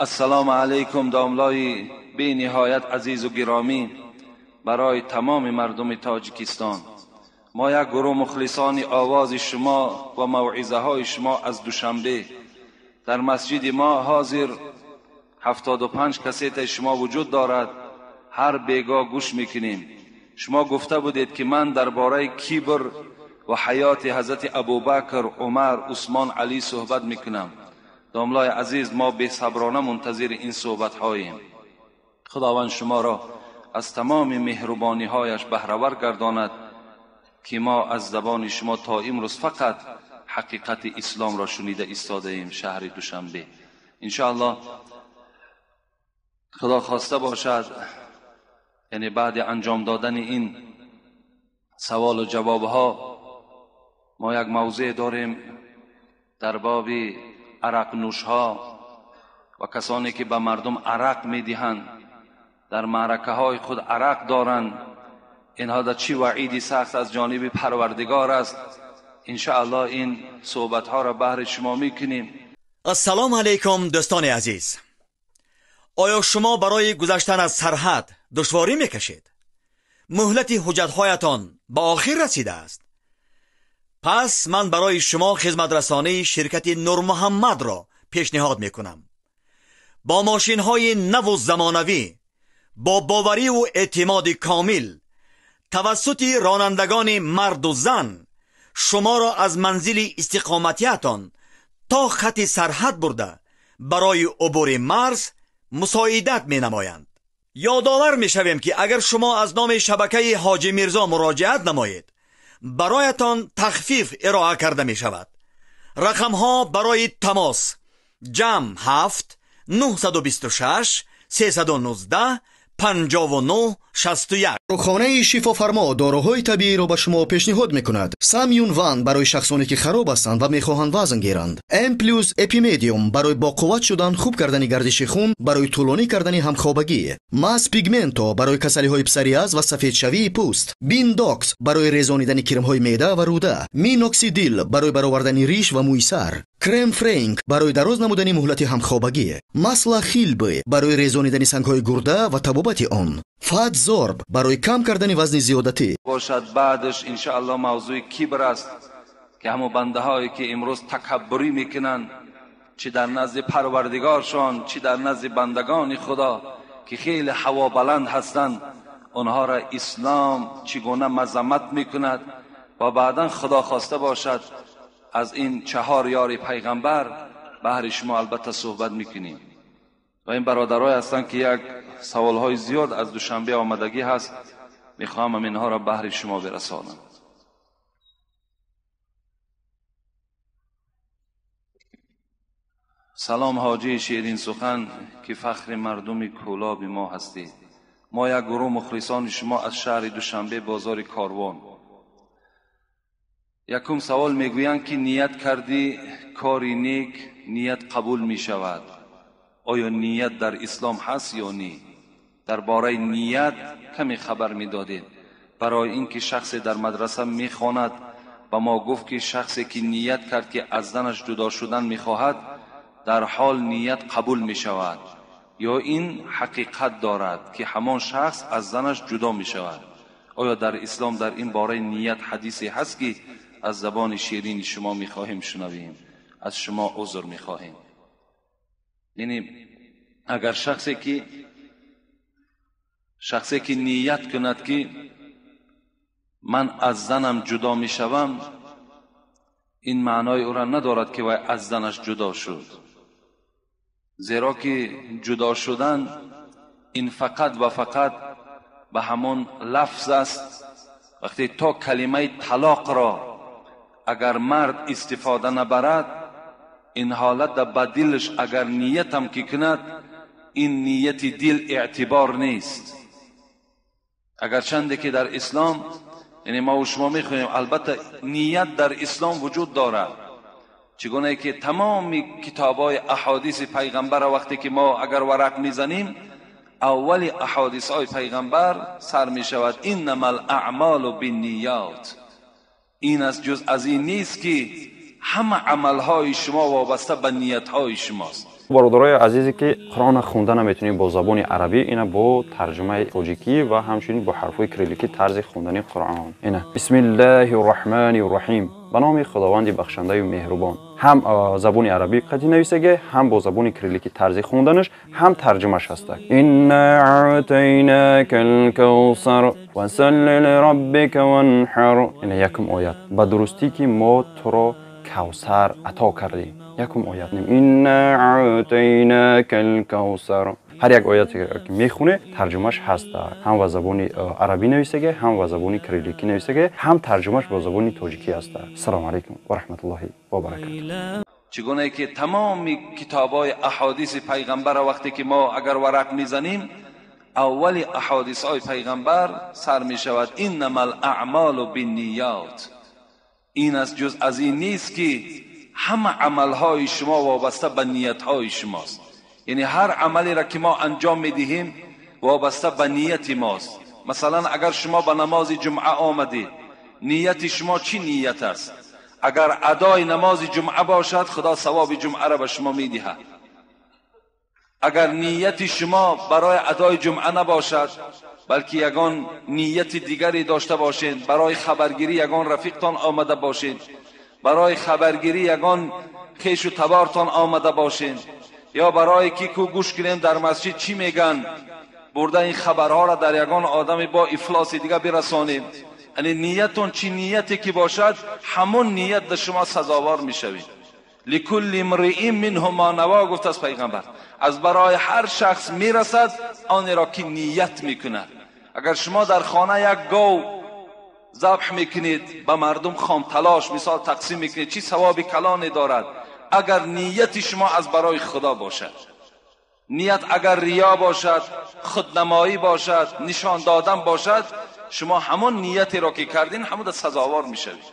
Ассалому алайкум домлои бениҳоят азизу гиромӣ барои тамоми мардуми Тоҷикистон. Мо як гурӯҳ мухлисони овози шумо ва мавъизаҳои шумо аз Душанбе. Дар масҷиди мо ҳозир 75 кассетаи шумо вуҷуд дорад. Ҳар бегоҳ гӯш мекунем. Шумо гуфта будед, ки ман дар бораи кибр ва ҳаёти ҳазрати Абубакр, Умар, Усмон, Алӣ суҳбат мекунам. Домлои азиз, мо бесаброна мунтазири ин суҳбатҳоем. Худованд шуморо аз тамоми меҳрубониҳояш баҳравар гардонад, ки мо аз забони шумо то имрӯз фақат ҳақиқати исломро шунида истодаем. Шаҳри Душанбе. Иншоаллоҳ Худо хоста бошад, яъне баъди анҷом додани ин саволу ҷавобҳо мо як мавзӯе дорем дар боби арақнӯшҳо ва касоне ки ба мардум арақ медиҳанд, дар маъракаҳои худ арақ доранд. Инҳо дар чӣ ваъиди сахт аз ҷониби Парвардигор аст. Иншоаллоҳ ин суҳбатҳоро баҳри шумо мекунем. Ассалому алайкум дӯстони азиз. Оё шумо барои гузаштан аз сарҳад душворӣ мекашед? Муҳлати ҳуҷҷатҳоятон ба охир расидааст? Пас ман барои шумо хизматрасонии ширкати Нурмуҳаммадро пешниҳод мекунам. Бо мошинҳои наву замонавӣ, бо бовариву эътимоди комил, тавассути ронандагони марду зан шуморо аз манзили истиқоматиятон то хати сарҳад бурда барои убури марз мусоидат менамоянд. Ёдовар мешавем, ки агар шумо аз номи шабакаи Ҳоҷи Мирзо муроҷиат намоед, бароятон тахфиф ироа карда мешавад. Рақамҳо барои тамос: ҷамъ 7 926 319 59 61. Дорухонаи Шифофармо доруҳои табииро ба шумо пешниҳод мекунад. Самюн Ван барои шахсоне ки хароб ҳастанд ва мехоҳанд вазн гиранд. М плюс Эпимедиум барои боқувват шудан, хуб кардани гардиши хун, барои тӯлонӣ кардани ҳамхобагӣ. Мас Пигменто барои касалиҳои псориаз ва сафедшавии пӯст. Биндокс барои резонидани кирмҳои меъда ва рӯда. Миноксидил барои баровардани риш ва мӯи сар. Крем Френк барои дароз намудани муҳлати ҳамхобагӣ. Масла Хилбе барои резонидани сангҳои гурда ва табобати он. Фатзорб барои кам кардани вазни зиёдатӣ. Бошад баъдаш иншоаллоҳ мавзӯи кибр аст, ки ҳамон бандаҳое ки имрӯз такаббурӣ мекунанд, чӣ дар назди Парвардигоршон, чӣ дар назди бандагони Худо, ки хеле ҳавобаланд ҳастанд, онҳоро ислом чӣ гуна мазаммат мекунад ва баъдан Худо хоста бошад аз ин чаҳор ёри пайғамбар баҳри шумо албатта суҳбат мекунем. Ва ин бародарое ҳастанд, ки як саволҳои зиёд аз Душанбе омадагӣ ҳаст, мехоҳам инҳоро баҳри шумо бирасонам. Салом ҳоҷии ширин сухан, ки фахри мардуми кӯлоби мо ҳастед. Мо як гурӯҳ мухлисони шумо аз шаҳри Душанбе, бозори Корвон. Якум савол мегӯянд, ки ният кардӣ кори нек, ният қабул мешавад. Оё ният дар ислом ҳаст ё не? Дар бораи ният каме хабар медодед. Барои ин ки шахсе дар мадраса мехонад ба мо гуфт, ки шахсе ки ният кард, ки аз занаш ҷудо шудан мехоҳад, дар ҳол ният қабул мешавад. Ё ин ҳақиқат дорад, ки ҳамон шахс аз занаш ҷудо мешавад? Оё дар ислом дар ин бораи ният ҳадисе ҳаст, ки аз забони ширини шумо мехоҳем шунавем? Аз шумо узр мехоҳем. Яъне агар шахсе ки ният кунад, ки ман аз занам ҷудо мешавам, ин маънои ӯро надорад, ки вай аз занаш ҷудо шуд. Зеро ки ҷудо шудан ин фақат ва фақат ба ҳамон лафз аст. Вақте то калимаи талоқро агар мард истифода набарад, ин ҳолат ба дилаш агар ниятам ки кунад, ин нияти дил эътибор нест. Агарчанде ки дар ислом, яъне мо шумо мехоҳем, албатта ният дар ислом вуҷуд дорад. Чигуна ки тамоми китобҳои аҳодиси пайғамбар вақте ки мо агар варақ мезанем, аввали аҳодисҳои пайғамбар сар мешавад иннама алаъмолу бинниёт. Ин аст ҷуз аз ин нест, ки ҳама амалҳои шумо вобаста ба ниятҳои шумост. Бародарои азизе ки Қуръонро хонда наметавонед бо забони арабӣ, ина бо тарҷумаи тоҷикӣ ва ҳамчунин бо ҳарфҳои кирилликӣ тарзи хондани Қуръон. Ина бисмиллаҳи рраҳмани рраҳим, ба номи Худованди бахшандаю меҳрубон. Ҳам забони арабӣ қатъи нависаге, ҳам бо забони кирилликӣ тарзи хонданаш, ҳам тарҷумаш ҳаста. Инна аътайнака алкавсар фасалли лираббика ванҳар. Ина якум оят. Ба дурустӣ ки мо туро кавсар ато кардем. Якум оят. Инна аътайнака алкавсар. Ҳар як ояте ки мехоне тарҷумаш ҳаст, ҳам ба забони арабӣ нависаге, ҳам ба забони кирилликӣ нависаге, ҳам тарҷумаш бо забони тоҷикӣ ҳаст. Ассалому алайкум ва раҳматуллоҳи ва баракатуҳ. Чигуна ки тамоми китобҳои аҳодиси пайғамбарро вақте ки мо агар варақ мезанем, аввали аҳодисҳои пайғамбар сар мешавад иннама алаъмолу бинниёт. Ин аст ҷуз аз ин нест ки ҳама амалҳои шумо вобаста ба ниятҳои шумост. Яъне ҳар амалеро ки мо анҷом медиҳем вобаста ба нияти мост. Масалан, агар шумо ба намози ҷумъа омадед, нияти шумо чӣ ният аст? Агар адои намози ҷумъа бошад, Худо савоби ҷумъаро ба шумо медиҳад. Агар нияти шумо барои адои ҷумъа набошад, балки ягон нияти дигаре дошта бошед, барои хабаргирӣ ягон рафиқтон омада бошед, барои хабаргирӣ ягон хешу табортон омада бошед, ё барои ки ку гӯш кунем дар масҷид чӣ меган, бурда ин хабарҳоро дар ягон одами бо ифлоси дига бирасонем. Яъне ниятон чӣ нияте ки бошад, ҳамон ният дар шумо сазовор мешавед. ликулли имриин минҳу ма наво, гуфтааст пайғамбар, аз барои ҳар шахс мерасад онеро ки ният мекунад. Агар шумо дар хона як гов забҳ мекунед, ба мардум хомталош мисол тақсим мекунед, чӣ савоби калоне дорад агар нияти шумо аз барои Худо бошад. Ният агар рия бошад, худнамоӣ бошад, нишон додан бошад, шумо ҳамон ниятеро ки кардин ҳамон сазовор мешавед.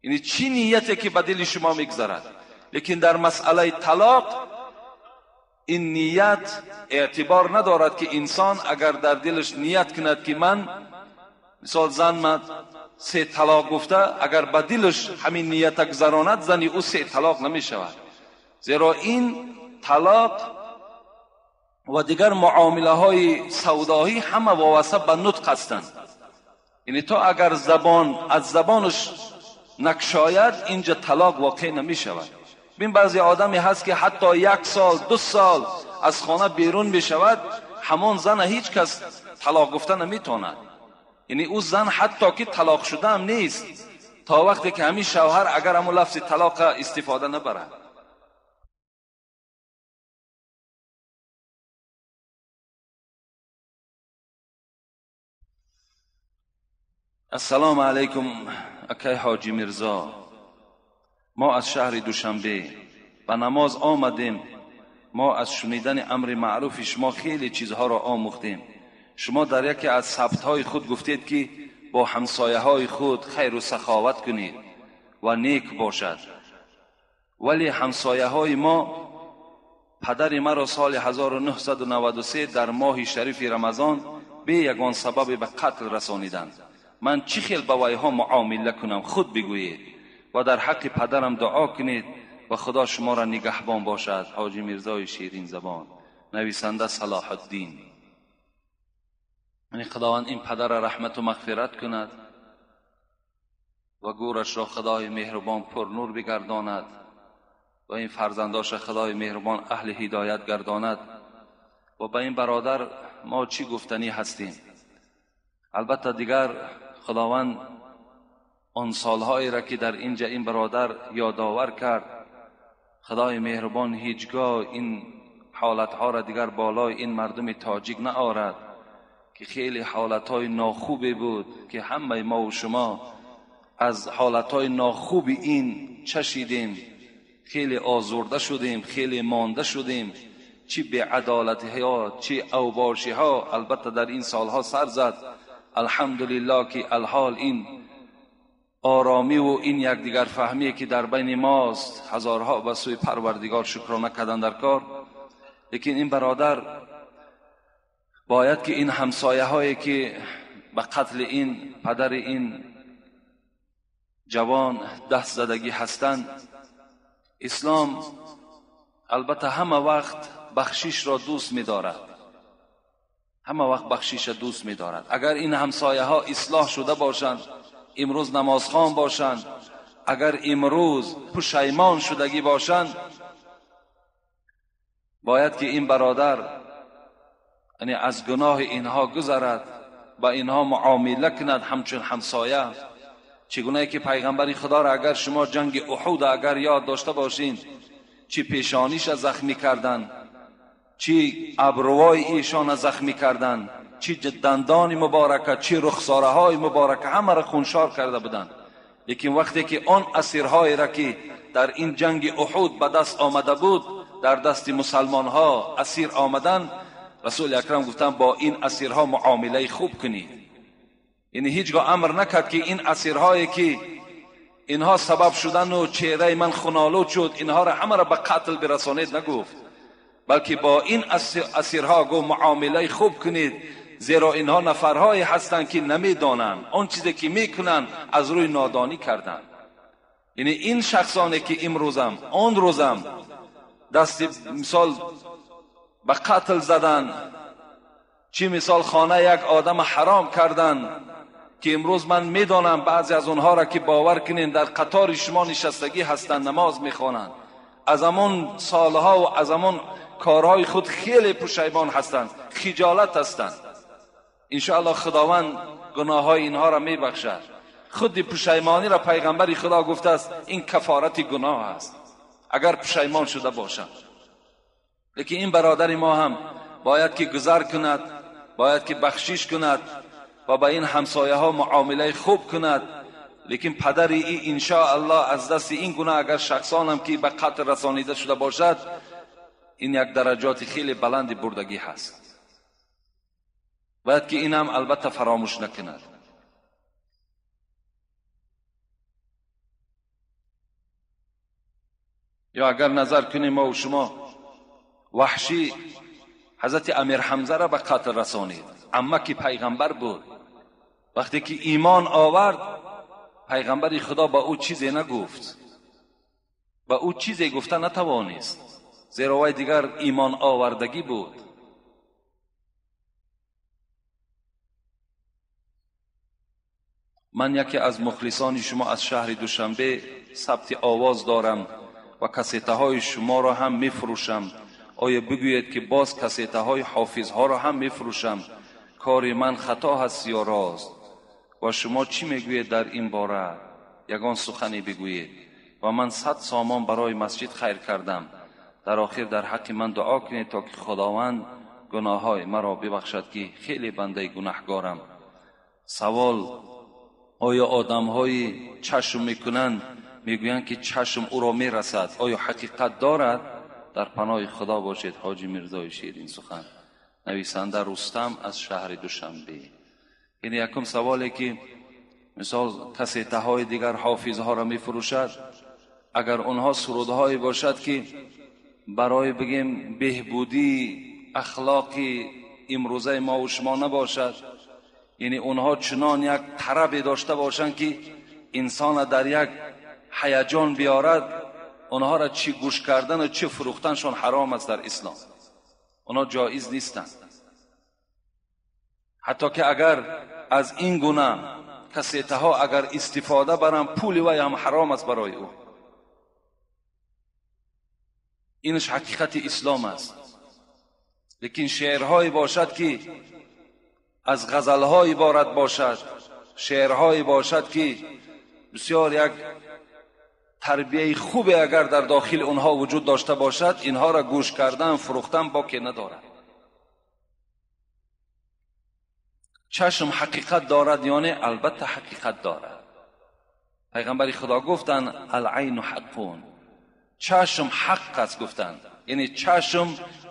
Яъне чӣ нияте ки ба дили шумо мегузарад. Лекин дар масъалаи талоқ ин ният эътибор надорад ки инсон агар дар дилаш ният кунад ки ман мисол зан ман се талоқ гуфта, агар ба дилаш ҳамин нията гузаронад, зани ӯ се талоқ намешавад. Зеро ин талоқ ва дигар муомилаҳои савдоӣ ҳама вобаста ба нутқ ҳастанд. Яъне то агар забон аз забонаш накшояд, инҷа талоқ воқеъ намешавад. Бин баъзе одаме ҳаст ки ҳатто як сол, ду сол аз хона берун мешавад, ҳамон зана ҳеҷ кас талоқ гуфта наметавонад. Яъне ӯ зан ҳатто ки талоқ шуда ҳам нест, то вақте ки ҳамин шавҳар агар ҳамон лафзи талоқа истифода набарад. Ассалому алайкум, акай ҳоҷи Мирзо. Мо аз шаҳри Душанбе ба намоз омадем. Мо аз шунидани амри маъруфи шумо хеле чизҳоро омӯхтем. Шумо дар яке аз сабтҳои худ гуфтед ки бо ҳамсояҳои худ хайру саховат кунед ва нек бошад. Вале ҳамсояҳои мо падари маро соли 1993 дар моҳи шарифи Рамазон бе ягон сабабе ба қатл расониданд. Ман чӣ хел ба вайҳо муомила кунам, худ бигӯед ва дар ҳаққи падарам дуо кунед ва Худо шуморо нигаҳбон бошад. Ҳоҷи Мирзои Ширинзабон, нависанда Салоҳуддин. Яъне Худованд ин падарро раҳмату мағфират кунад ва гӯрашро Худои меҳрубон пурнур бигардонад ва ин фарзандошро Худои меҳрубон аҳли ҳидоят гардонад. Ва ба ин бародар мо чӣ гуфтанӣ ҳастем? Албатта дигар Худованд он солҳоеро ки дар инҷа ин бародар ёдовар кард, Худои меҳрубон ҳеҷгоҳ ин ҳолатҳоро дигар болои ин мардуми тоҷик наорад ки хеле ҳолатҳои нохубе буд ки ҳамаи мо ва шумо аз ҳолатҳои нохуби ин чашидем, хеле озурда шудем, хеле монда шудем. Чӣ беадолатиҳо, чӣ авбошиҳо албатта дар ин солҳо сар зад. Алҳамдулиллоҳ ки алҳол ин оромиву ин якдигарфаҳмие ки дар байни мост, ҳазорҳо ба сӯи Парвардигор шукрона кардан дар кор. Лекин ин бародар бояд ки ин ҳамсояҳое ки ба қатли ин падари ин ҷавон даст задагӣ ҳастанд, ислом Албатта ҳама вақт бахшишро дӯст медорад, ҳама вақт бахшишро дӯст медорад. Агар ин ҳамсояҳо ислоҳ шуда бошанд, имрӯз намозхон бошанд, агар имрӯз пушаймон шудагӣ бошанд, бояд ки ин бародар яъне аз гуноҳи инҳо гузарад, ба инҳо муомила кунад ҳамчун ҳамсоя. Чигунае ки пайғамбари худоро агар шумо ҷанги Уҳуд агар ёд дошта бошед, чӣ пешониша захмӣ карданд, чӣ абрувои эшона захмӣ карданд, чӣ дандони муборака, чӣ рухсораҳои муборака, ҳамаро хуншор карда буданд. Лекин вақте ки он асирҳоеро ки дар ин ҷанги Уҳуд ба даст омада буд, дар дасти мусалмонҳо асир омаданд, расули акрам гуфтанд бо ин асирҳо муомилаи хуб кунед. Яъне ҳеҷ гоҳ амр накард ки ин асирҳое ки инҳо сабаб шудану чеҳраи ман хунолуд шуд, инҳоро ҳамаро ба қатл бирасонед нагуфт, балки бо ин асирҳо гуфт муомилаи хуб кунед, зеро инҳо нафарҳое ҳастанд ки намедонанд, он чизе ки мекунанд аз рӯи нодонӣ карданд. Яъне ин шахсоне ки имрӯзам он рӯзам дасти мисол ба қатл задан, чӣ мисол хона як одам ҳаром кардан, ки имрӯз ман медонам баъзе аз онҳоро ки бовар кунед дар қатори шумо нишастагӣ ҳастанд, намоз мехонанд, аз ҳамон солҳо ва аз ҳамон корҳои худ хеле пушаймон ҳастанд, хиҷолат ҳастанд. Иншоаллоҳ худованд гуноҳҳои инҳоро мебахшад. Худи пушаймониро пайғамбари худо гуфтааст ин кафорати гуноҳ аст, агар пушаймон шуда бошанд. Лекин ин бародари мо ҳам бояд ки гузар кунад, бояд ки бахшиш кунад ва ба ин ҳамсояҳо муомилаи хуб кунад. Лекин падари ин иншоаллоҳ аз дасти ин гуна агар шахсонам ки ба қатл расонида шуда бошад, ин як дараҷоти хеле баланди бурдагӣ ҳаст. Бояд ки ин ҳам албатта фаромӯш накунад. Ё агар назар кунем мо шумо, ваҳшӣ ҳазрати амир ҳамзаро ба қатл расонид, аммаки пайғамбар буд. Вақте ки имон овард, пайғамбари худо ба ӯ чизе нагуфт, ба ӯ чизе гуфта натавонист, зеро вай дигар имон овардагӣ буд. Ман яке аз мухлисони шумо аз шаҳри Душанбе сабти овоз дорам ва кассетаҳои шуморо ҳам мефурӯшам. Оё бигӯед ки боз кассетаҳои ҳофизҳоро ҳам мефурӯшам? Кори ман хато ҳаст ё рост? Ва шумо чӣ мегӯед дар ин бора? Ягон сухане бигӯед. Ва ман 100 сомон барои масҷид хайр кардам. Дар охир дар ҳаққи ман дуо кунед то ки худованд гуноҳҳои маро бибахшад ки хеле бандаи гунаҳгорам. Савол: оё одамҳои чашм мекунанд мегӯянд ки чашм ӯро мерасад, оё ҳақиқат дорад? Дар паноҳи худо бошед. Ҳоҷи Мирзои Ширин сухан. Нависанда Рустам аз шаҳри Душанбе. Ин якум саволе ки мисол кассетаҳои дигар ҳофизҳоро мефурӯшад, агар онҳо сурудҳое бошад ки барои бигем беҳбудии ахлоқи имрӯзаи мо ва шумо набошад, яъне онҳо чунон як тарабе дошта бошанд ки инсонро дар як ҳаяҷон биёрад, онҳоро чӣ гӯш кардан ва чӣ фурӯхтаншон ҳаром аст дар ислом. Онҳо ҷоиз нестанд. Ҳатто ки агар аз ин гуна кассетаҳо агар истифода баранд, пули вай ҳам ҳаром аст барои ӯ. Инаш ҳақиқати ислом аст. Лекин шеърҳое бошад ки аз ғазалҳо иборат бошад, шеърҳое бошад ки бисёр як тарбияи хубе агар дар дохили онҳо вуҷуд дошта бошад, инҳоро гӯш кардан, фурӯхтан боке надорад. Чашм ҳақиқат дорад ё не? Албатта ҳақиқат дорад. Пайғамбари худо гуфтанд алайну ҳаққун, чашм ҳақ аст гуфтанд. Яъне чашм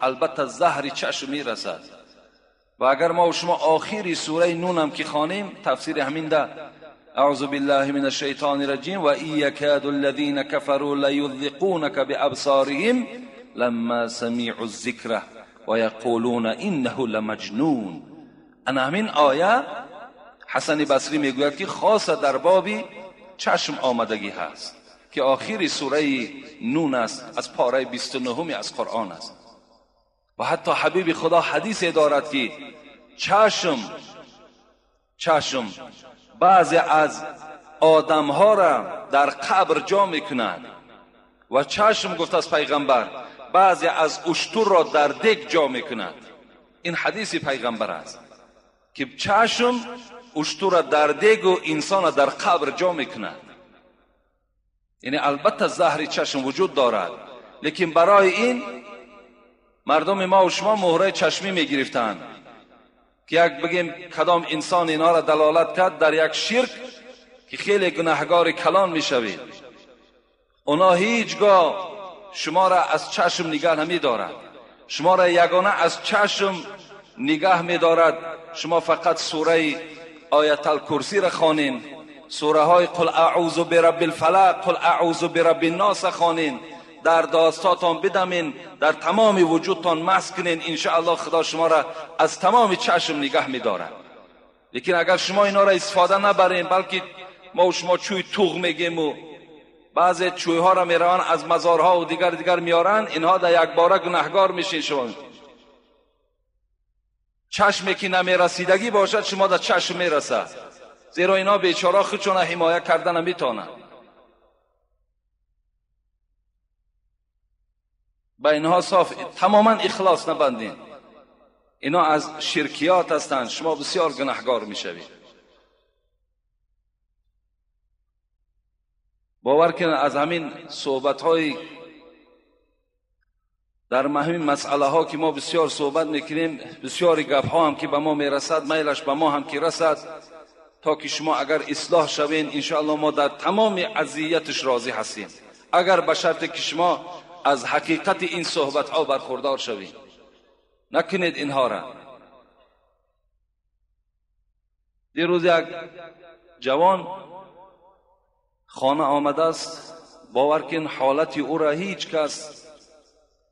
албатта заҳри чашм мерасад. Ва агар мо шумо охири сураи нунам ки хонем, тафсири ҳамин да أعوذ بالله من الشيطان الرجيم وإن يكاد الذين كفروا ليذلقونك بأبصارهم لما سمعوا الذكر ويقولون إنه لمجنون. أنا همین آیه حسن بصری میگوید که خاص در بابی چشم آمدگی هست. که آخر سوره نون است، از پاره 29 از قرآن است. و حتی حبیب خدا حدیث دارد که چشم بعضی از آدمها را در قبر جا میکند و چشم گفت از پیغمبر بعضی از اشتر را در دگ جا میکند. این حدیث پیغمبر است که چشم اشتر را در دگ و انسان را در قبر جا میکند. یعنی البته زهر چشم وجود دارد، لیکن برای این مردم ما و شما مهره چشمی میگرفتند که یک بگیم کدام انسان اینا را دلالت کرد در یک شرک که خیلی گناهگار کلان میشوید، اونا هیچگاه شما را از چشم نگاه نمیدارد، شما را یگانه از چشم نگاه میدارد. شما فقط سوره آیت الکرسی را خوانین، سوره های قل اعوذ برب الفلق، قل اعوذ برب الناس خوانین، در داستاتان بدمین، در تمام وجودتان مسح کنین، انشاءالله خدا شما را از تمام چشم نگاه میدارد. لیکن اگر شما اینا را استفاده نبرین، بلکه ما و شما چوی توغ میگیم و بعضی چوی ها را میروان از مزارها و دیگر میارن، اینها در یک باره گناهگار میشین. شما چشمی که نمیرسیدگی باشد شما در چشم میرسد، زیرا اینا بیچاره خودشون حمایه کردن نمیتونن. به اینها صاف تماما اخلاص نبندین، اینا از شرکیات هستند، شما بسیار گناهگار میشوید. باور کنید از همین صحبت های در مهم مسئله ها که ما بسیار صحبت میکنیم، بسیاری گپ ها هم که به ما میرسد، میلش به ما هم که رسد، تا که شما اگر اصلاح شوین انشاءالله ما در تمام اذیتش راضی هستیم، اگر به شرط که شما از حقیقت این صحبت ها برخوردار شوید. نکنید اینها را. دیروز یک جوان خانه آمده است، باور کن حالت او را هیچ کس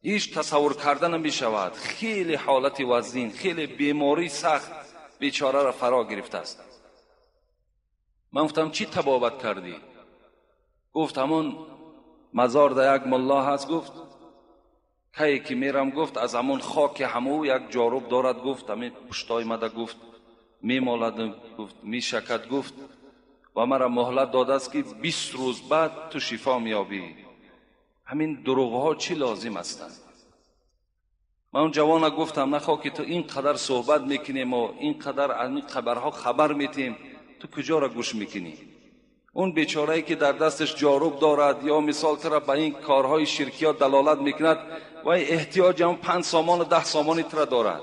هیچ تصور کرده نمی شود. خیلی حالت وزین، خیلی بیماری سخت بیچاره را فرا گرفته است. من گفتم چی تبابت کردی؟ گفت همون مزار در یک ملا هست، گفت کی که میرم، گفت از همون خاک همو یک جاروب دارد، گفت همین پشتای مده، گفت میمالد، گفت میشکد، گفت و مرا مهلت داده است که 20 روز بعد تو شفا میابی. همین دروغ ها چی لازم هستند؟ من اون جوان گفتم نخواه که تو اینقدر صحبت میکنیم و اینقدر از این خبرها خبر میتیم، تو کجا را گوش میکنی؟ اون بیچاره‌ای که در دستش جاروب دارد یا مثال تر به این کارهای شرکیات دلالت میکند و احتیاج هم 5 سامان و 10 سامانی تر دارد،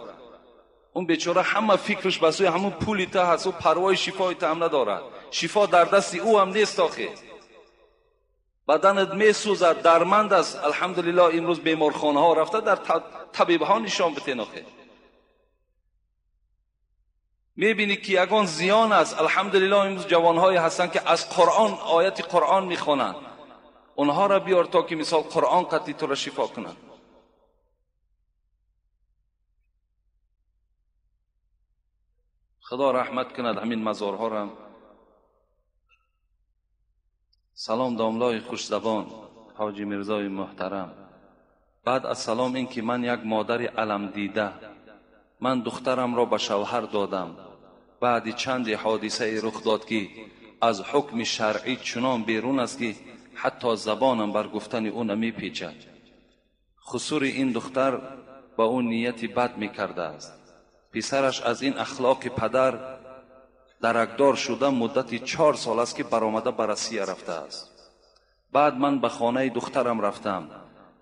اون بیچاره همه فکرش به سوی همون پولی تا هست و پروای شفای تا هم ندارد. شفا در دست او هم نیست آخه. بدنت میسوزد، درمند است. الحمدلله امروز بیمارخانه ها رفته در طبیب ها نشان بتین آخه. میبینی که یگان زیان است. الحمدلله امروز جوانهایی هستند که از قرآن آیت قرآن میخوانند، اونها را بیار تا که مثال قرآن قطعی تو را شفا کنند. خدا رحمت کند همین مزارها را. سلام داملای خوش زبان حاجی میرزای محترم. بعد از سلام این که من یک مادر علم دیده، من دخترم را به شوهر دادم. بعد چند حادثه رخ داد که از حکم شرعی چنان بیرون است که حتی زبانم بر گفتن او نمیپیچد. خسور این دختر با او نیت بد میکرده است. پسرش از این اخلاق پدر درکدار شده مدت 4 سال است که برآمده به روسیه رفته است. بعد من به خانه دخترم رفتم،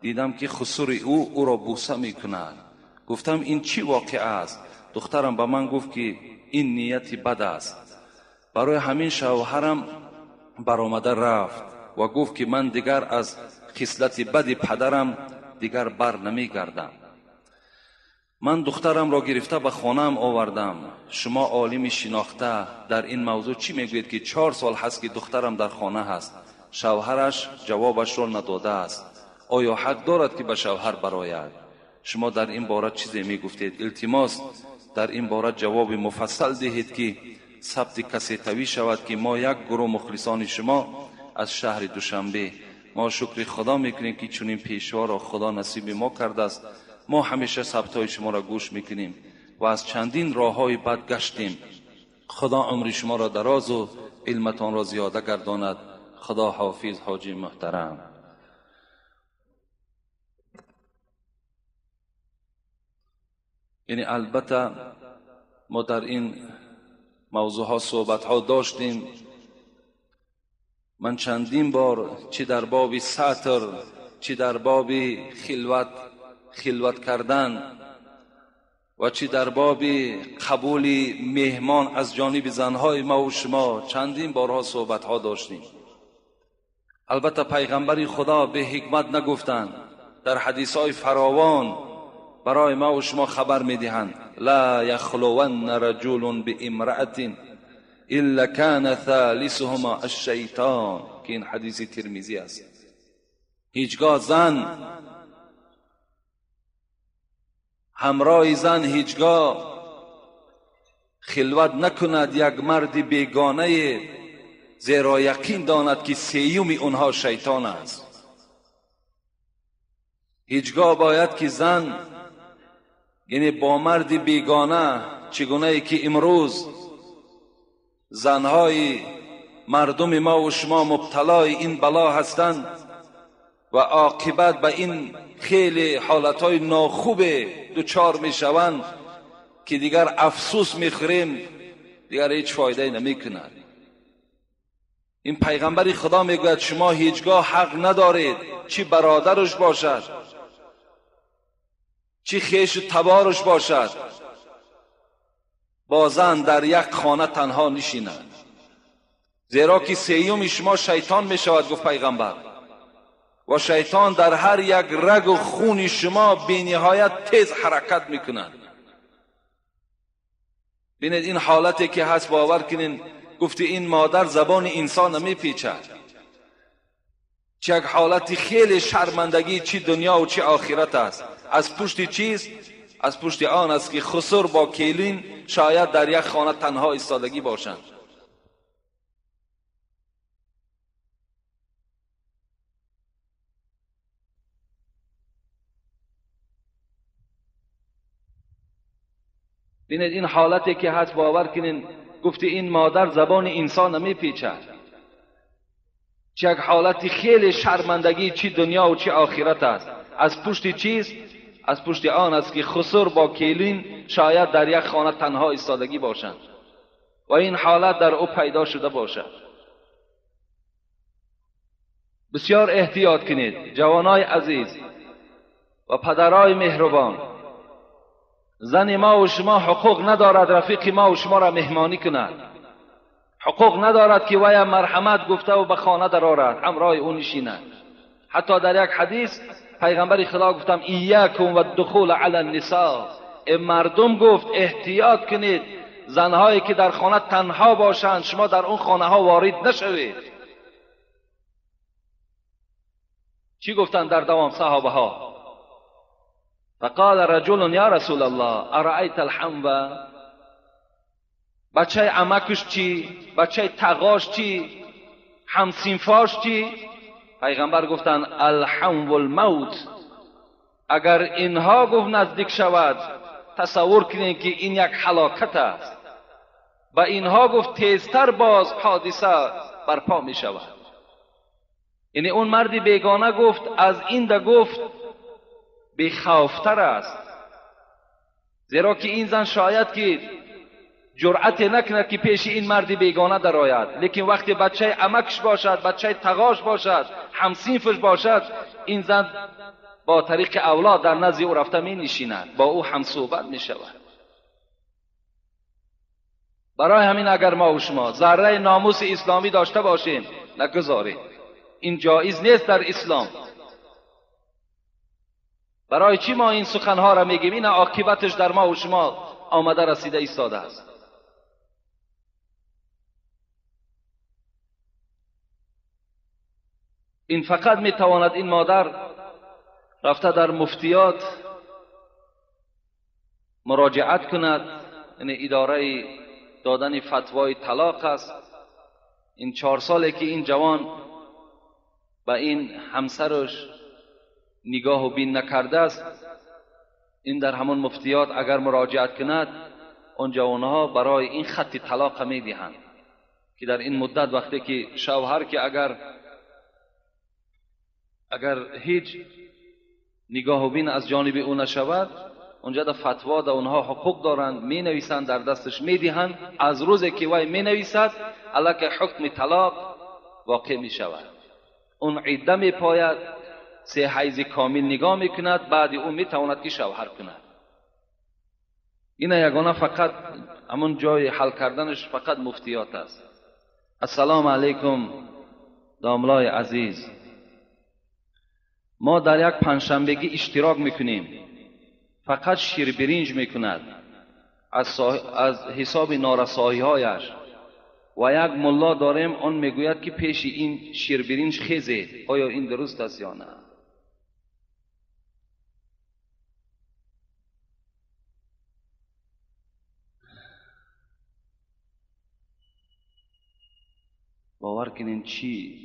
دیدم که خسور او را بوسه میکند. گفتم این چی واقعه است؟ دخترم به من گفت که این نیت بد است. برای همین شوهرم برآمده رفت و گفت که من دیگر از خصلت بد پدرم دیگر بر نمیگردم. من دخترم را گرفته به خانه‌ام آوردم. شما عالم شناخته در این موضوع چی میگویید که 4 سال هست که دخترم در خانه هست، شوهرش جوابش را نداده است. آیا حق دارد که به شوهر براید؟ شما در این باره چیزی میگفتید. التماس در این باره جواب مفصل دهید که ثبت کسی توی شود که ما یک گروه مخلصان شما از شهر دوشنبه. ما شکر خدا میکنیم که چنین پیشوا را خدا نصیب ما کرده است. ما همیشه ثبت‌های شما را گوش میکنیم و از چندین راه‌های بد گشتیم. خدا عمر شما را دراز و علمتان را زیاده گرداند. خدا حافظ حاجی محترم. یعنی البته ما در این موضوع ها صحبت ها داشتیم. من چندین بار چی در باب ستر، چی در باب خلوت کردن و چی در باب قبول مهمان از جانب زنهای ما و شما چندین بارها صحبت ها داشتیم. البته پیغمبر خدا به حکمت نگفتند، در حدیث های فراوان برای ما و شما خبر میدهند. لا یخلون رجل بامرأة الا کان ثالثهما الشیطان، که این حدیث ترمذی است. هیچگاه زن همراه زن هیچگاه خلوت نکند یک مرد بیگانه، زیرا یقین داند که سیوم اونها شیطان است. هیچگاه باید که زن یعنی با مرد بیگانه، چگونه ای که امروز زنهای مردم ما و شما مبتلای این بلا هستند و عاقبت به این خیلی حالتهای ناخوب دچار میشوند که دیگر افسوس میخوریم، دیگر هیچ فایده نمیکند. این پیغمبر خدا میگوید شما هیچگاه حق ندارید، چی برادرش باشد، چی خیش و تبارش باشد، با زن در یک خانه تنها نشیند، زیرا که سیوم شما شیطان میشود، گفت پیغمبر. و شیطان در هر یک رگ و خون شما بی نهایت تیز حرکت میکند. ببینید این حالتی که هست، باور کنین، گفتی این مادر زبان انسان نمیپیچد. چه یک حالتی خیلی شرمندگی، چی دنیا و چی آخرت است. از پشت چیست؟ از پشت آن است که خسر با کیلین شاید در یک خانه تنها ایستادگی باشند. ببینید این حالتی که هست، باور کنین، گفتی این مادر زبان انسان نمیپیچد. چه یک حالتی خیلی شرمندگی، چی دنیا و چی آخرت است. از پشت چیست؟ از پشت آن است که خسر با کیلین شاید در یک خانه تنها ایستادگی باشند و این حالت در او پیدا شده باشد. بسیار احتیاط کنید جوانای عزیز و پدرای مهربان. زن ما و شما حقوق ندارد رفیق ما و شما را مهمانی کند. حقوق ندارد که وی مرحمت گفته و به خانه درآورد، همراه او نشیند. حتی در یک حدیث پیغمبر خدا گفتم ایاکم و الدخول علی النساء، مردم گفت احتیاط کنید زنهایی که در خانه تنها باشند شما در اون خانه ها وارد نشوید. چی گفتند در دوام صحابه ها؟ فقال رجل یا رسول الله ارأیت الحمو، بچه عمکش چی؟ بچه تغاش چی؟ همسینفاش چی؟ پیغمبر گفتند الحمو الموت. اگر اینها گفت نزدیک شود، تصور کنید که این یک هلاکت است. و اینها گفت تیزتر باز حادثه برپا می شود. یعنی اون مرد بیگانه گفت از این ده گفت بیخوفتر است، زیرا که این زن شاید که جرأت نکند که پیش این مرد بیگانه درآید، لیکن وقتی بچه عمکش باشد، بچه تغاش باشد، همصنفش باشد، این زن با طریق اولاد در نزد او رفته می نشیند، با او هم صحبت می شود. برای همین اگر ما و شما ذره ناموس اسلامی داشته باشیم نگذاریم، این جایز نیست در اسلام. برای چی ما این سخنها را میگیم؟ این عاقبتش در ما و شما آمده رسیده ایستاده است. این فقط میتواند این مادر رفته در مفتیات مراجعت کند، یعنی اداره دادن فتوای طلاق است. این 4 ساله که این جوان به این همسرش نگاه و بین نکرده است، این در همون مفتیات اگر مراجعت کند اون جوانها برای این خط طلاق میدهند که در این مدت وقتی که شوهر که اگر هیچ نگاه و بین از جانب او نشود، اونجا در فتوا در اونها حقوق دارند، می نویسند، در دستش می دهند. از روزی که وی می نویسد علیه حکم طلاق واقع می شود. اون عده می پاید، 3 حیض کامل نگاه می کند، بعد او می تواند که شوهر کند. این یگانه فقط همون جای حل کردنش فقط مفتیات است. السلام علیکم داملای عزیز، ما در یک پنجشنبگی اشتراک میکنیم، فقط شیر برنج میکند از حساب نارسایی هایش و یک ملا داریم آن میگوید که پیش این شیر برنج خیزید، آیا این درست است یا نه؟ باور کنین چی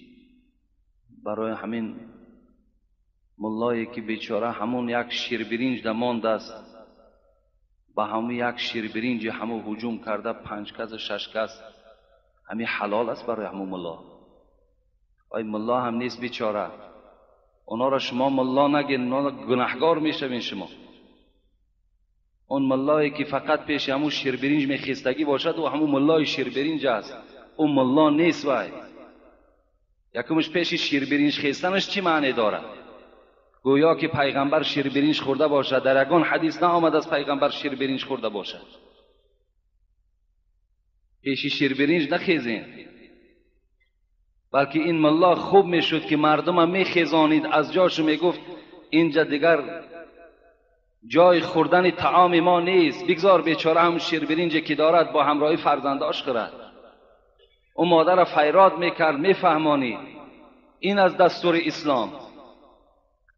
برای همین ملایی که بیچاره همون یک شیر برنج دماند است، با همون یک شیر برنج همون هجوم کرده 5 کس 6 کس، همین حلال است برای همون ملا؟ آی ملا هم نیست بیچاره. اونا را شما ملا نگین، اونا گناهگار میشوین شما. اون ملایی که فقط پیش همون شیر برنج میخیستگی باشد و همون ملای شیر برنج است، اون ملا نیست. وای یکمش پیش شیر برنج خیستنش چی معنی دارد؟ گویا که پیغمبر شیر برنج خورده باشد. در یگان حدیث نآمد از پیغمبر شیر برنج خورده باشد. پیش شیر برنج نخیزین، بلکه این ملا خوب میشد که مردم میخیزانید از جاش، میگفت اینجا دیگر جای خوردن طعام ما نیست، بگذار بیچاره هم شیر برنج که دارد با همراهی فرزنداش خورد. اون مادر فیراد میکرد، میفهمانید این از دستور اسلام.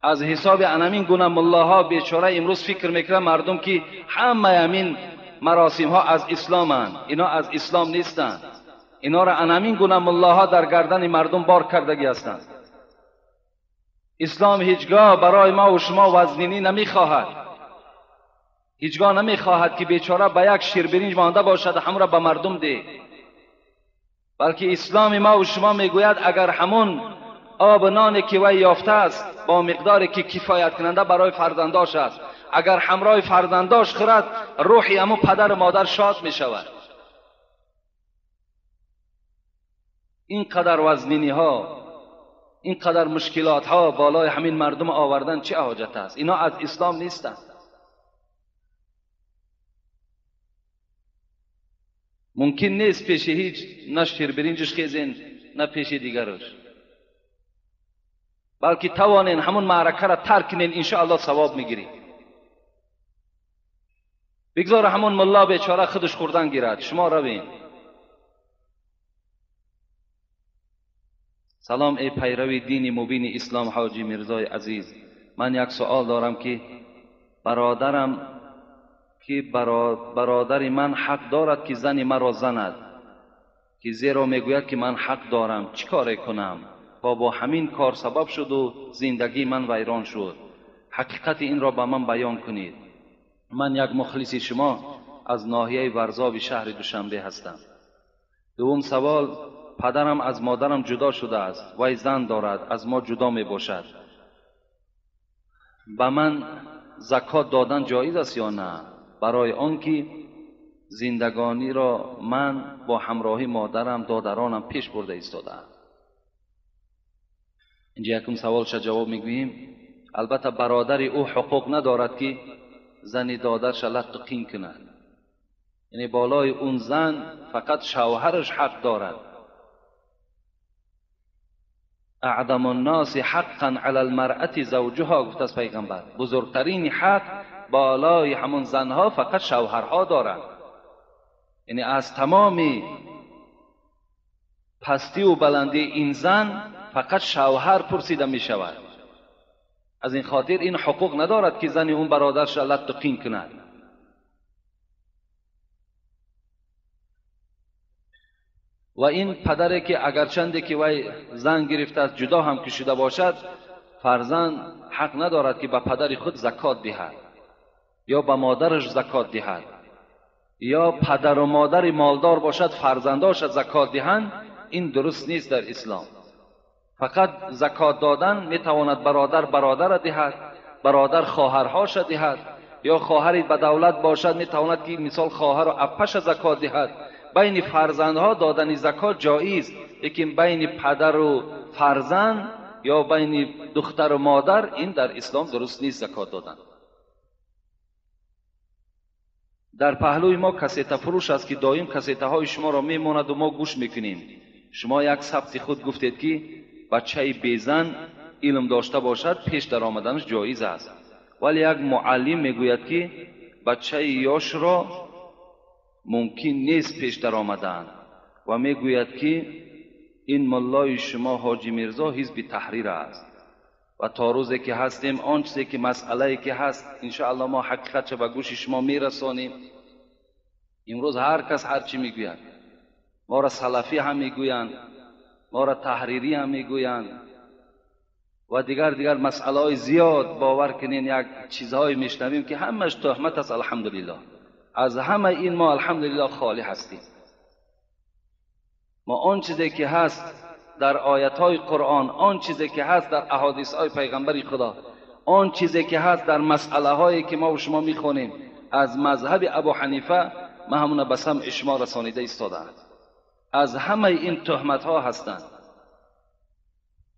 از حساب انمین گونه ملاها بیچاره امروز فکر میکنه مردم که همه همین مراسم ها از اسلامند، اینا از اسلام نیستند. اینا را انمین گونه ملاها در گردن مردم بار کردگی هستند. اسلام هیچگاه برای ما و شما وزنینی نمیخواهد، هیچگاه نمیخواهد که بیچاره به یک شیر برنج مانده باشد هم را به مردم ده، بلکه اسلام ما و شما میگوید اگر همون آب نانی که وی یافته است با مقداری که کفایت کننده برای فرزنداش است، اگر همراه فرزنداش خورد روحی همون پدر و مادر شاد می شود. اینقدر وزنینی ها، اینقدر مشکلات ها بالای همین مردم آوردن چه حاجت است؟ اینا از اسلام نیستند. ممکن نیست پیش هیچ نه شیر برنجش خیزین نه پیش دیگرش، بلکه توانین همون معرکه را ترک کنین، انشاءالله ثواب میگیری. بگذار همون ملا بیچاره خودش خوردن گیرد، شما روین. سلام ای پیروی دین مبین اسلام حاجی میرزای عزیز، من یک سوال دارم که برادرم که برادر من حق دارد که زن مرا زند، که زیرا میگوید که من حق دارم، چیکار کنم؟ و با همین کار سبب شد و زندگی من ویران شد. حقیقت این را به من بیان کنید. من یک مخلص شما از ناحیه ورزاب شهر دوشنبه هستم. دوم سوال، پدرم از مادرم جدا شده است، وی زن دارد، از ما جدا می باشد. به من زکات دادن جایز است یا نه؟ برای آنکه زندگانی را من با همراهی مادرم دادرانم پیش برده ایستادم. اینجا یکم سوالش جواب میگوییم. البته برادر او حقوق ندارد که زن دادرش لط و قین کند، یعنی بالای اون زن فقط شوهرش حق دارد. اعظم الناس حقا علی المرأة زوجها، گفت از پیغمبر، بزرگترین حق بالای همون زنها فقط شوهرها دارند. یعنی از تمام پستی و بلندی این زن فقط شوهر پرسیده می شود. از این خاطر این حقوق ندارد که زن اون برادرش لط و قین کند. و این پدری که اگرچنده که وی زن گرفته است، جدا هم کشیده باشد، فرزند حق ندارد که به پدر خود زکات دهد یا به مادرش زکات دهد، یا پدر و مادر مالدار باشد فرزنداش زکات دهند. این درست نیست در اسلام. فقط زکات دادن میتواند برادر برادر دهد، برادر خواهرهاش دهد، یا خواهری به دولت باشد میتواند که مثال خواهر و اپش زکات دهد. بین فرزندها دادن زکات جایز، لیکن بین پدر و فرزند یا بین دختر و مادر این در اسلام درست نیست زکات دادن. در پهلوی ما کسیته فروش است که دائم کسیته های شما را میماند و ما گوش میکنیم. شما یک ثبت خود گفتید که بچه بیزن علم داشته باشد پیش در آمدنش جایز است، ولی یک معلم میگوید که بچه یاش را ممکن نیست پیش در آمدن و میگوید که این ملای شما حاجی میرزا حزب تحریر است و تا روزی که هستیم آن چیزی که مسئله که هست انشاءالله ما حقیقت به گوش شما میرسانیم. امروز هر کس هر چی میگوید، ما را سلفی هم میگویند، ما را تحریری هم میگویند و دیگر مسئله های زیاد. باور کنین یک چیزهای میشنویم که همش تهمت است. الحمدلله از همه این ما الحمدلله خالی هستیم. ما آن چیزی که هست در آیت های قرآن، آن چیزی که هست در احادیث های پیغمبر خدا، آن چیزی که هست در مسئله هایی که ما و شما میخوانیم از مذهب ابو حنیفه، ما همون به سمع شما رسانیده ایستاده‌اند. از همه این تهمت ها هستند.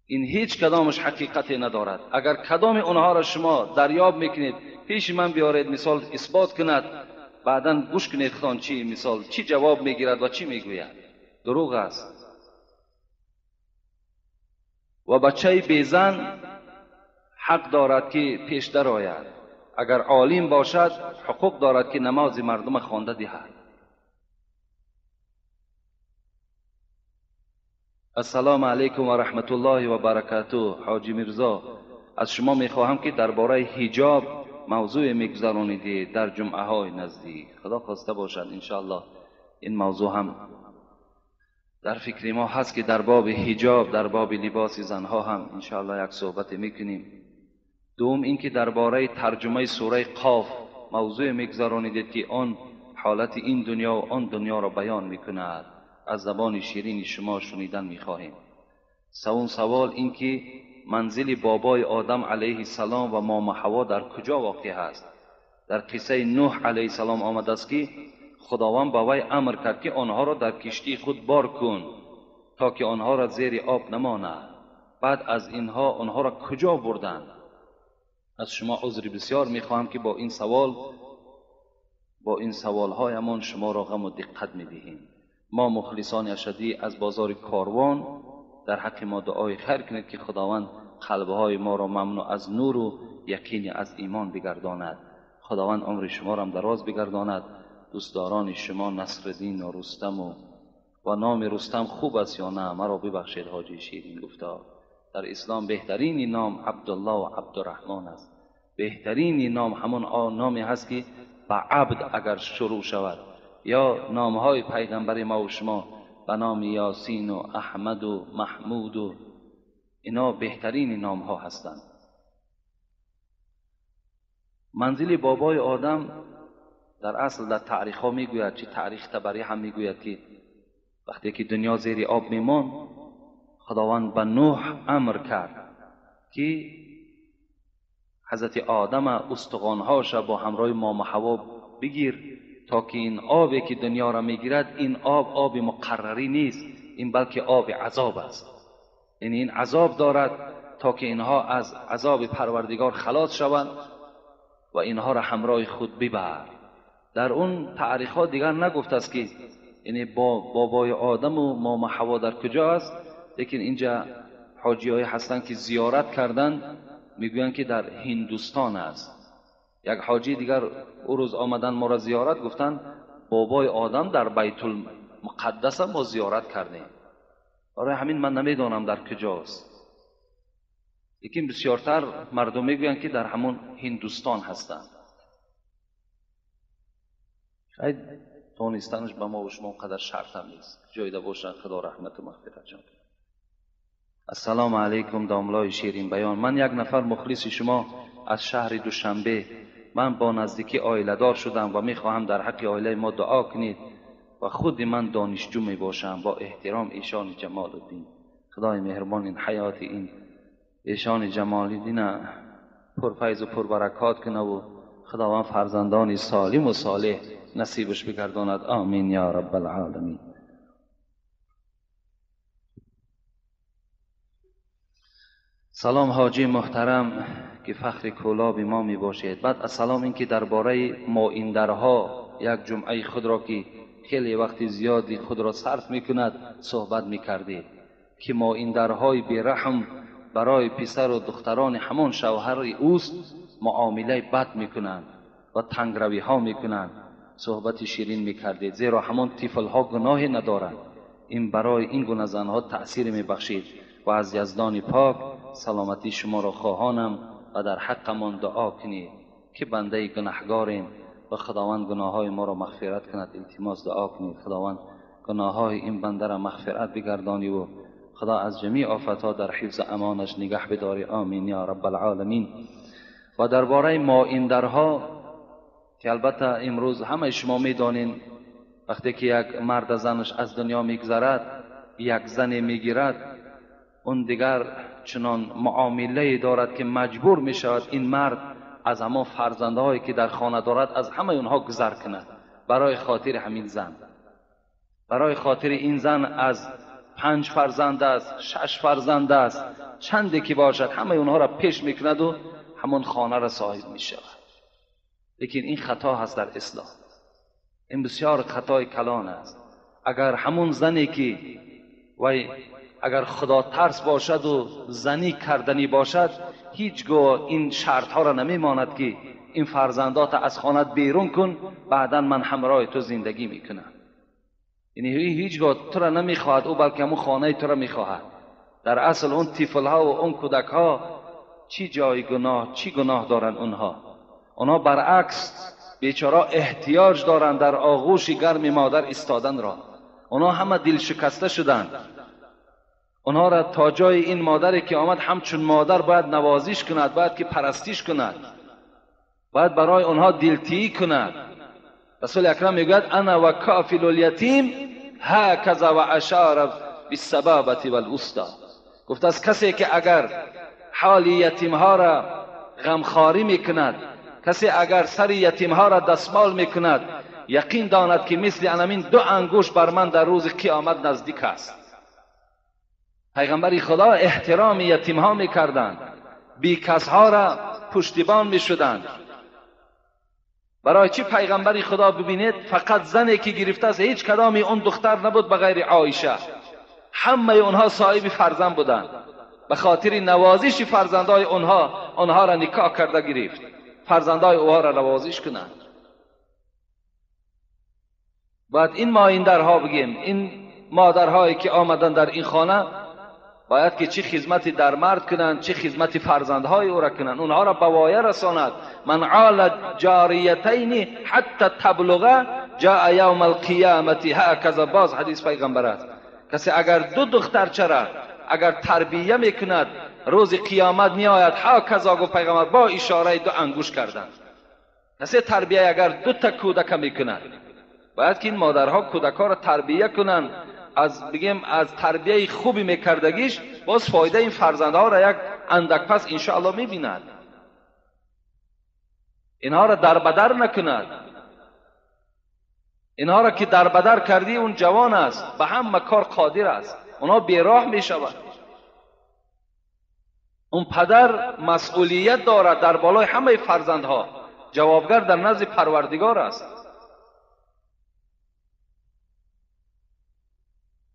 این هیچ کدامش حقیقتی ندارد. اگر کدام اونها را شما دریاب میکنید پیش من بیارید، مثال اثبات کند، بعدا گوش کنید خان چی مثال چی جواب میگیرد و چی میگوید. دروغ است. و بچه بیزن حق دارد که پیش در آید. اگر عالم باشد حقوق دارد که نماز مردم خوانده دهد. السلام علیکم و رحمت الله و برکاته. حاجی میرزا، از شما میخواهم که درباره حجاب موضوع میگذرانیدید در جمعه های نزدیک. خدا خواسته باشد انشاءالله این موضوع هم در فکر ما هست که در باب حجاب، در باب لباس زنها هم انشاءالله یک صحبت میکنیم. دوم اینکه درباره ترجمه سوره قاف موضوع میگذرانیدید که آن حالت این دنیا و آن دنیا را بیان میکند. از زبان شیرین شما شنیدن میخواهیم. سوم سوال این که منزل بابای آدم علیه السلام و ماما حوا در کجا واقع است؟ در قصه نوح علیه السلام آمده است که خداوند به وی امر کرد که آنها را در کشتی خود بار کن تا که آنها را زیر آب نماند. بعد از اینها آنها را کجا بردند؟ از شما عذر بسیار میخواهم که با این سوالهایمان شما را غم و دقت میدهیم. ما مخلصان اشدی از بازار کاروان در حق ما دعای خیر کنید که خداوند قلبهای ما را ممنوع از نور و یقین از ایمان بگرداند. خداوند عمر شما را هم دراز بگرداند. دوستداران شما نصرالدین و رستم و نام رستم خوب است یا نه مرا ببخشید حاجی شیرین گفتا. در اسلام بهترین نام عبدالله و عبدالرحمن است. بهترین نام همون نامی هست که به عبد اگر شروع شود، یا نامهای پیغمبر ما و شما به نام یاسین و احمد و محمود و اینا بهترین نام ها هستند. منزل بابای آدم در اصل در تاریخ ها میگوید، چه تاریخ تبری هم میگوید که وقتی که دنیا زیر آب میمان، خداوند به نوح امر کرد که حضرت آدم استخوانهاش با همراه ماما حوا بگیر تا که این آبی که دنیا را میگیرد این آب آب مقرری نیست، این بلکه آب عذاب است. یعنی این عذاب دارد تا که اینها از عذاب پروردگار خلاص شوند و اینها را همراه خود ببر. در اون تاریخ ها دیگر نگفت است که یعنی با بابای آدم و ماما حوا در کجا است، لیکن اینجا حاجی های هستند که زیارت کردن میگویند که در هندوستان است. یک حاجی دیگر او روز آمدن ما را زیارت، گفتن بابای آدم در بیت المقدس ما زیارت کردیم. برای همین من نمیدانم در کجاست، لیکن بسیارتر مردم میگویند که در همون هندوستان هستند. Тонистанаш ба мо ва шумо қадар шарт ҳам нест. Ҷойда бошанд, Худо раҳмату мағфиратшон кунад. Ассалому алайкум, домлои ширин баён. Ман як нафар мухлиси шумо аз шаҳри Душанбе. Ман бо наздикӣ оиладор шудам ва мехоҳам дар ҳаққи оилаи мо дуо кунед ва худи ман донишҷӯ мебошам. Бо эҳтиром, Эшони Ҷамолуддин. Худои меҳрубон ин ҳаёти ин Эшони Ҷамолиддина пурфайзу пурбаракот кунаву Худованд фарзандони солиму солеҳ насибаш бигардонад. Амин ё раббал оламин. Салом ҳоҷи муҳтарам ки фахри кӯлоби мо мебошед. Баъд аз салом ин ки дар бораи моиндарҳо як ҷумъаи худро ки хеле вақти зиёди худро сарф мекунад суҳбат мекардед, ки моиндарҳои бераҳм барои писару духтарони ҳамон шавҳари ӯст муомилаи бад мекунанд ва тангравиҳо мекунанд. Суҳбати ширин мекардед, зеро ҳамон тифлҳо гуноҳе надоранд. Ин барои ин гуна занҳо таъсир мебахшид ва аз Яздони пок саломатии шуморо хоҳонам ва дар ҳаққамон дуо кунед ки бандаи гунаҳгорем ва Худованд гуноҳҳои моро мағфират кунад. Илтимос дуо кунед, Худованд гуноҳҳои ин бандаро мағфират бигардониву Худо аз ҷамеи офатҳо дар ҳифзу амонаш нигаҳ бидорӣ. Амин ё раббал оламин. Ва дар бораи моиндарҳо ки албатта имрӯз ҳамаи шумо медонед, вақте ки як мард занаш аз дунё мегузарад, як зане мегирад, он дигар чунон муомилае дорад ки маҷбур мешавад ин мард аз ҳамон фарзандҳое ки дар хона дорад аз ҳамаи онҳо гузар кунад барои хотири ҳамин зан. Барои хотири ин зан аз 5 фарзанд аст, 6 фарзанд аст, чанде ки бошад ҳамаи онҳоро пеш мекунаду ҳамон хонаро соҳиб мешавад. Лекин ин хато ҳаст дар ислом. Ин бисёр хатои калон аст. Агар ҳамон зане ки вай агар худо тарс бошаду занӣ карданӣ бошад, ҳеҷ гоҳ ин шартҳоро намемонад ки ин фарзандота аз хонат берун кун, баъдан ман ҳамроҳи ту зиндагӣ мекунам. Яъне ҳеҷ гоҳ туро намехоҳад ӯ, балки ҳамон хонаи туро мехоҳад. Дар асл он тифлҳо ва он кӯдакҳо чӣ ҷои гуноҳ, чӣ гуноҳ доранд онҳо? Онҳо баръакс бечора эҳтиёҷ доранд дар оғӯши гарми модар истоданро. Онҳо ҳама дилшикаста шуданд. Онҳоро то ҷои ин модаре ки омад ҳамчун модар бояд навозиш кунад, бояд ки парастиш кунад, бояд барои онҳо дилтиӣ кунад. Расули акрам мегӯяд: ана ва кофилу лятим ҳаказа ва ашара биссабабати валвуста. Гуфтааст касе ки агар ҳоли ятимҳоро ғамхорӣ мекунад, касе агар сари ятимҳоро дастмол мекунад, яқин донад ки мисли анамин 2 ангушт бар ман дар рӯзи қиёмат наздик аст. Пайғамбари Худо эҳтироми ятимҳо мекарданд, бекасҳоро пуштибон мешуданд. Барои чӣ пайғамбари Худо бибинед, фақат зане ки гирифтааст ҳеҷ кадоми он духтар набуд ба ғайри Оиша. Ҳамаи онҳо соҳиби фарзанд буданд. Ба хотири навозиши фарзандҳои онҳо онҳоро никоҳ карда гирифт, фарзандҳои онҳоро навозиш кунанд. Бояд ин моиндарҳо бигем, ин модарҳое ки омаданд дар ин хона бояд ки чӣ хизмати дар мард кунанд, чӣ хизмати фарзандҳои ӯро кунанд, онҳоро ба воя расонад. Ман ола ҷориятайни ҳатта таблуға ҷаа явма алқиёмати ҳаказа. Боз ҳадис пайғамбар аст. Касе агар 2 духтарчара агар тарбия мекунад, рӯзи қиёмат меояд ҳаказа, гуфт пайғамбар бо ишораи 2 ангушт карданд. Касе тарбия агар 2 та кӯдака мекунад, бояд ки ин модарҳо кӯдакҳоро тарбия кунанд. Аз бигем аз тарбияи хуби мекардагиш боз фоидаи ин фарзандҳоро як андак пас иншоаллоҳ мебинад. Инҳоро дарбадар накунад. Инҳоро ки дарбадар кардӣ, он ҷавон аст, ба ҳама кор қодир аст, онҳо бероҳ мешавад. Он падар масъулият дорад дар болои ҳамаи фарзандҳо, ҷавобгар дар назди Парвардигор аст.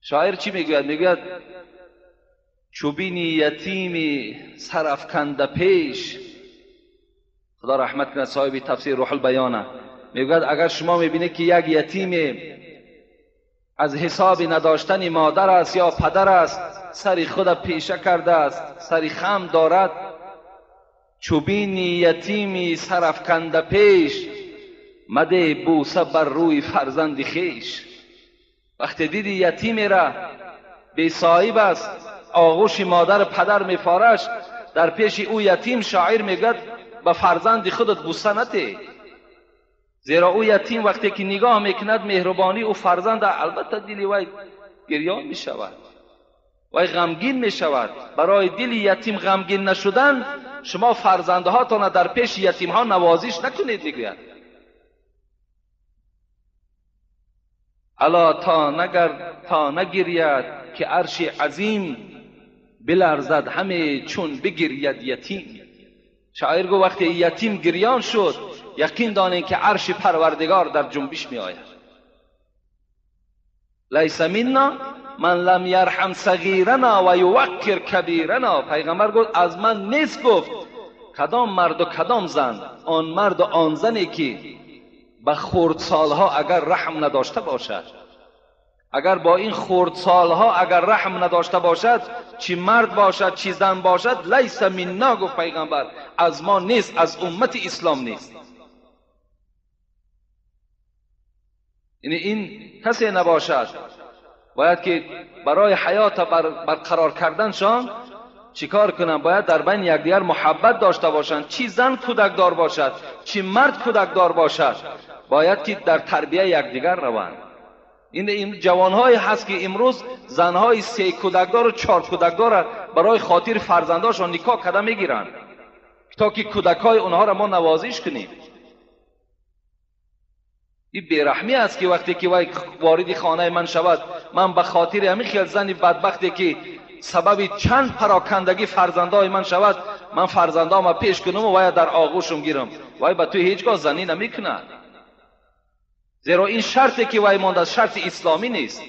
Шоир чӣ мегӯяд? Мегӯяд: чӯбини ятими сарафканда пеш. Худо раҳмат кунад соҳиби тафсир Рӯҳулбаёна. Мегӯяд агар шумо мебинед ки як ятиме аз ҳисоби надоштани модар аст ё падар аст, сари худа пеша кардааст, сари хам дорад, чӯбини ятими сарафканда пеш مده بوسه بر روی فرزند خیش. وقتی دیدی یتیمی را بی صاحب است، آغوش مادر پدر میفارش، در پیش او یتیم شاعر میگوید به فرزند خودت بوسه نده، زیرا او یتیم وقتی که نگاه میکند مهربانی او فرزند، البته دل وی گریان میشود، وی غمگین میشود. برای دل یتیم غمگین نشدن شما فرزندهاتان در پیش یتیم ها نوازش نکنید. میگوید الا تا نگرید که عرش عظیم بلرزد همه چون بگرید یتیم. شاعر گفت وقتی یتیم گریان شد یقین دانید که عرش پروردگار در جنبش می آید. لیس منا من لم یرحم صغیرنا و یوقر کبیرنا. پیغمبر گفت از من نیست، گفت کدام مرد و کدام زن، آن مرد و آن زنی که به خردسالها اگر رحم نداشته باشد، اگر با این خردسالها اگر رحم نداشته باشد، چی مرد باشد چی زن باشد، لیس منا، گفت پیغمبر از ما نیست، از امت اسلام نیست. یعنی این کسی نباشد. باید که برای حیات برقرار کردنشان چیکار کنن؟ باید در بین یکدیگر محبت داشته باشند. چی زن کودکدار باشد چی مرد کودکدار باشد، باید که در تربیه یکدیگر روند. این جوانهایی هست که امروز زنهای 3 کودکدار و 4 کودکدار برای خاطر فرزنداشان نکاح کرده میگیرند تا که کودکهای اونها را ما نوازش کنیم. این بیرحمی است که وقتی که وی وارد خانه من شود، من به خاطر همین خیال زن بدبختی که سبب چند پراکندگی فرزندای من شود، من فرزندام پیش کنم و وی در آغوشم گیرم، وی به تو هیچگاه زنی نمیکند. زیرا این شرطی که وی مانده شرط اسلامی نیست.